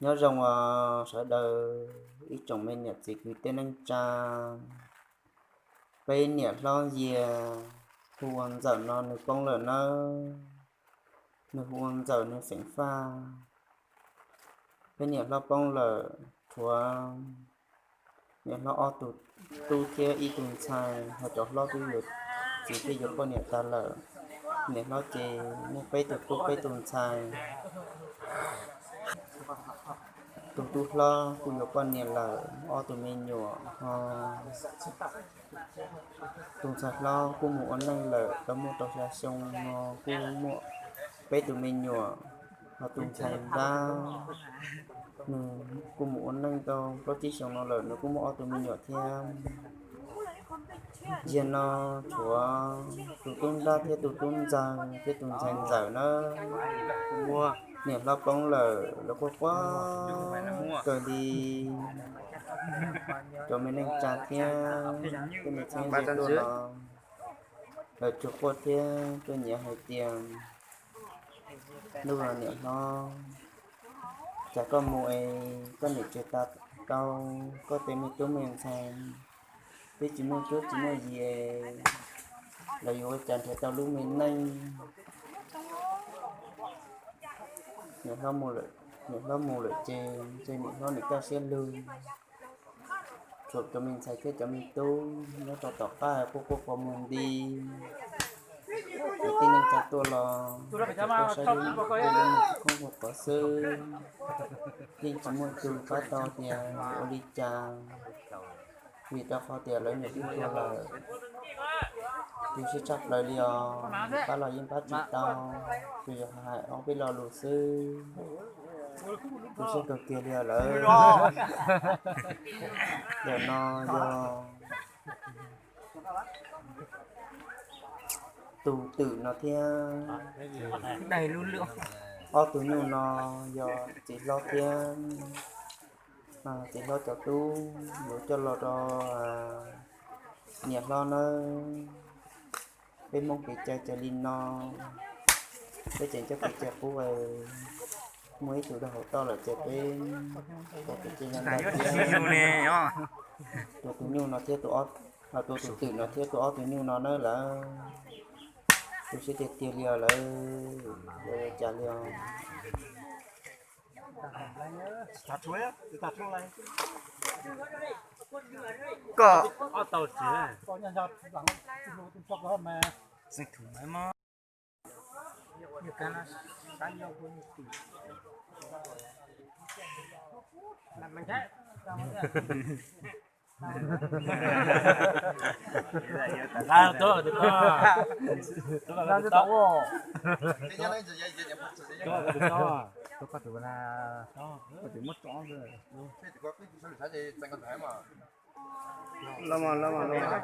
Nyob zoo os sawv daws ib tsoom me niam txiv kwv tij neej tsa. Peb niam hlob Yias hu ua Ntxawm no nws poob lawm nawb. Nws hu ua Ntxawm nws feem faj. Peb niam hlob poob lawm, tshuav niam hlob ob tug tub thiab ib tug ntxhais, ho cov hlob twb yuav txiv thiab yuav poj niam tas lawm. Niam hlob ces muaj peb tug tub peb tug ntxhais. Tus tub hlob kuj yuav poj niam lawm, ob tug me nyuam ho. Tus ntxhais hlob kuj mus ua neej lawm tau muaj rau xya xyoo no kuj muaj peb tus me nyuam, ho tus ntxhais nrab nws kuj mus ua neej tau plaub tsib xyoo no lawm, nws kuj muaj ob tug me nyuam thiab. Yog no tshuav tus tub nrab thiab tus tub ntxawg thiab tus ntxhais ntxawm nawb. Niam hlob poob lawm, lawv quaj quaj kawg li. Cov me neej tsa thiab tej me txheeb ze tuaj los lawv tsuas quaj thiab tuaj nyiav hais tias, Ntuj los niam hlob, cas koj mus es koj niam tsis tas tau koj tej me tub me ntxhais, twb tsis muaj cuab tsis muaj yig, lawv yuav ua cas nrhiav tau lub me neej? Niam hlob mus lawm, niam hlob mus lawm ces ntshe niam hlob niam kaj siab lug. Tshuav cov me ntxhais thiab cov me tub nyob rau tom qab quaj quaj qhov muag nti. Kwv tij neej tsa tuaj los tsuas tuaj saib lub neej khoob ua pov xwb, yeej tsis muaj tus pab tau tias yuav ua li cas, vim rau qhov tias lawv niam twb tuag lawm. Tu siab tshaj plaws li os, pab los yeej pab tsis tau, tsuas yog hais ob peb lo lus xwb. Tu siab kawg kiag li os lawm. Ntawm no yog tus twm no thiab. Ob tug nyuj no yog txiv hlob thiab txiv hlob cov tub yuav coj los rau niam hlob nawb. Peb Hmoob kev cai ces li no, peb tseem coj kev cai qub, muaj ib tug rau hauv toj lawm ces peb ua kev cai li no thiab. Tus, tus nyuj no thiab, tus twm no thiab tus ob tug nyuj no nawb lawm. Tu siab tiag tiag li os lawm, ua cas li os. Koj Los mas, los mas, los mas.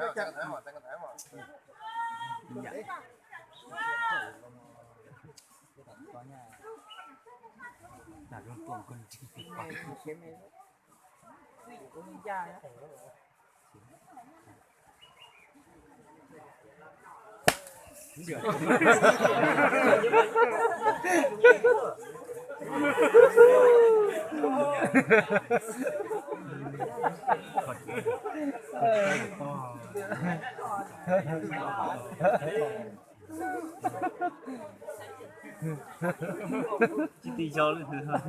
Tsis tij yog lawm.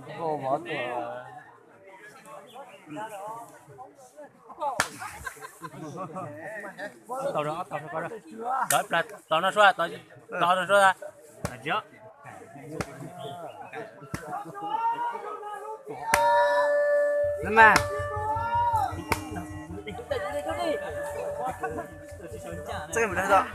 Nkauj mov tuaj. Tau, tau, tau no sua, tau no sua. Mas, txawj mus dab tau.